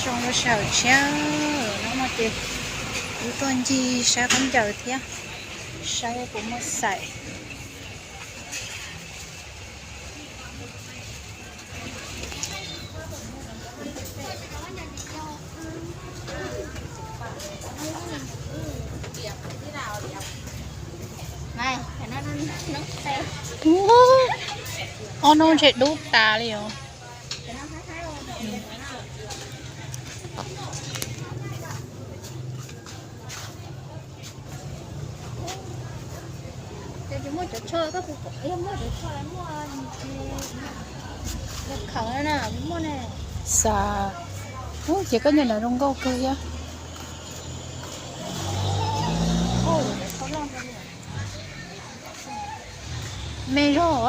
Zoo lub sij hawm tshiab no no ces kuv tuaj ncig saib khaub ncaws thiab, saib puas muaj xais. Ob hnub ntshe dub tas li os. Xav, ces koj nyiam nram zoo nkauj kawg thiab. Me zog.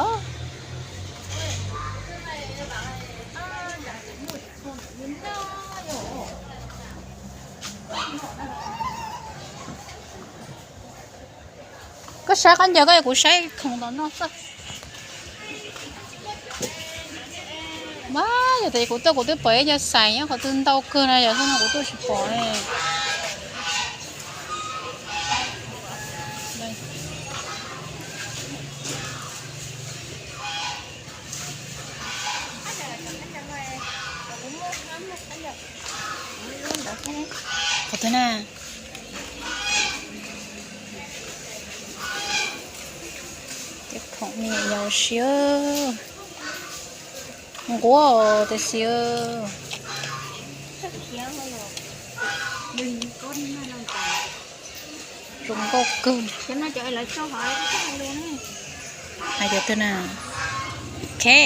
Koj saib khaub ncaws koj, kuv saib khoom tom no xwb. Mas yog tias kuv tuaj kuv twb pom ib co xais nyob qhov twg ntau kawg na, yog xwb no kuv tuaj tsis pom ne. Qhov twg na? Tej khoom me nyuam yaus siab. Nquab tiam sis zoo nkauj kawg. Hais cov twg na? Khe.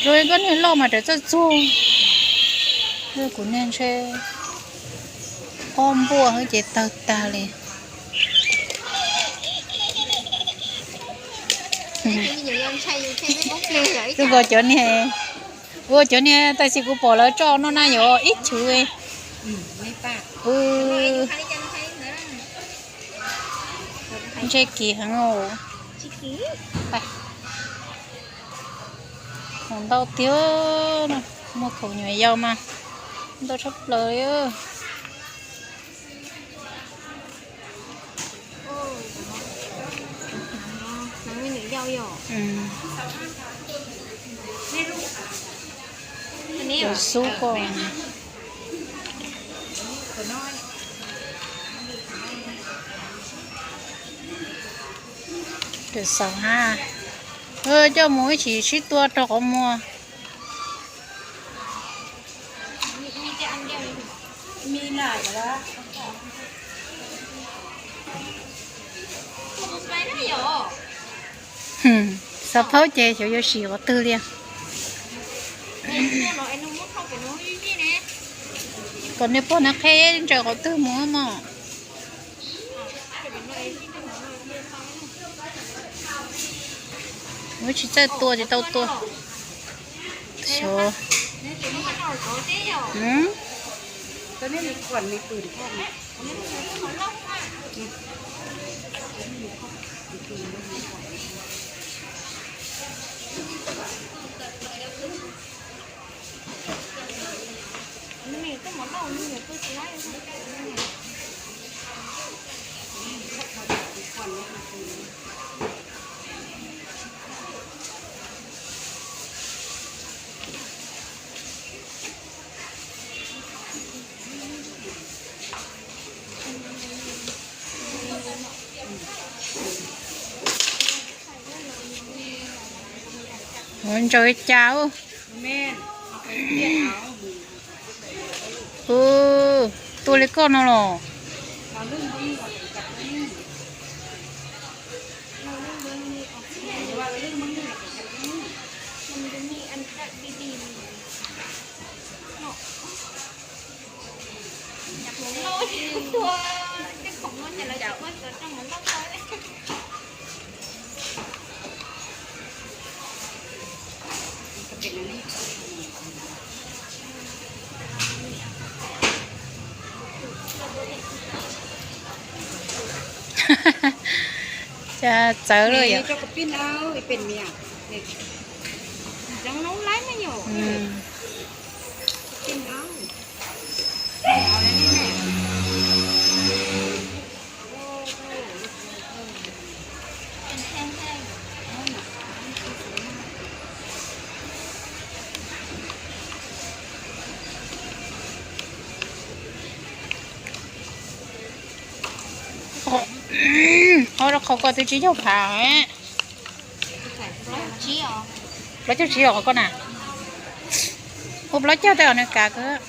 Zoo li koj niag loj mas raws txoj txuag. Kuv niag ntshe ob npuaj ces tawg tag li. Twb nkaus cov niag, ua cov niag tab sis kuv pom lawv tso no na yuav ib chwv. Ntshe kiv heev. Khoom ntau tiag, muaj khoom nyuam yaus mas ntau tshaj plaws li. Xub ko. Xaus ha, coj mus ib chim sib tua rau qhov muag. Xav paub ces xyov yuav sim qhov twg li. Kom niag pog na qheb ntsaws qhov twg mus mog. Muab tsis txawj tua ces tau tua. Xyov. Ntsaws cas. Ua, tua li koj no los? Cas txawv lawm yom. Ob rau qhov ko twb tsib caug phav. Plaub caug tsib os qhov ko na. Ua plaub caug tej os nws kav kawg.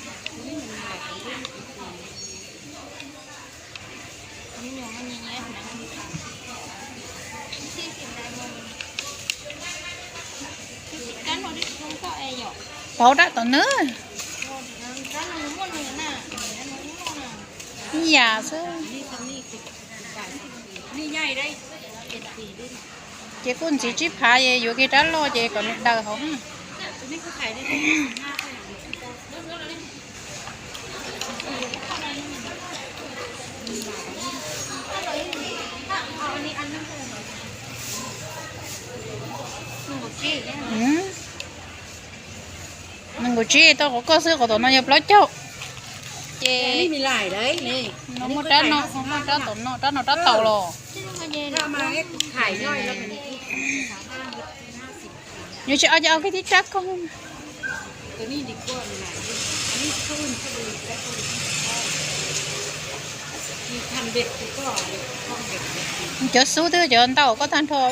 Pauv dab tom nws. Ib yam xwb. Ces kuj ntxiv tsib phav es yuav kiag rab loj ces kom nws daws hauv. Nees nkaum tsib tau qhov koj xwb, qhov tom no yog plaub caug. Ces no muaj rab no, muaj rab tom no, rab no rab taus los. Yuav tsis au ces au kiag tib rab koj. Cov xub twb cov ntau koj tag nrho as.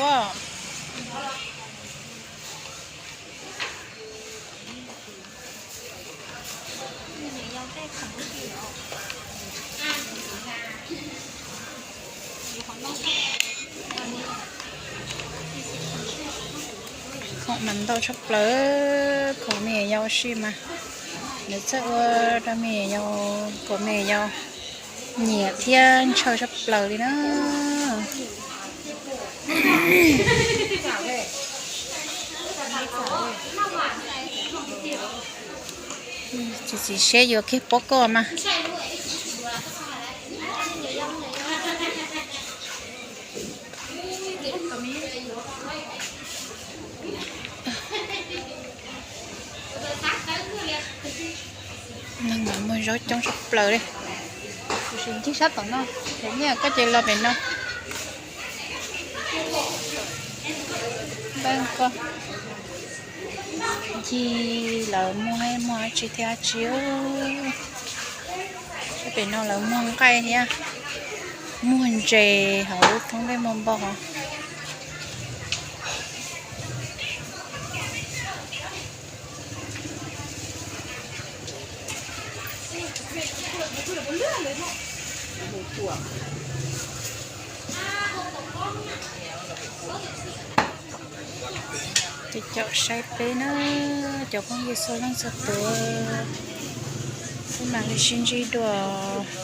Khoom mas ntau tshaj plaws, khoom me nyuam yaus ua si mas nws txawj ua rau me nyuam yaus, kom me nyuam yaus nyiam thiab ntshaw tshaj plaws li na. Txiv txiv siab yuav kiag pob koj mas. Neeg mas muag zaub coob tshaj plaws li. Kuv sim ncig sab tom no, nyiaj koj ces los pem no. Npaj ko, ncig lawv muag, muag dab tsi thiab dab tsi. Sab pem no lawv muag nqaij thiab, muag ntses hauv lub thoob npej muag npau hov. Ces caum saib peb na, cov phooj ywg txhua leej txhua tus, peb mam li sib ntsib dua.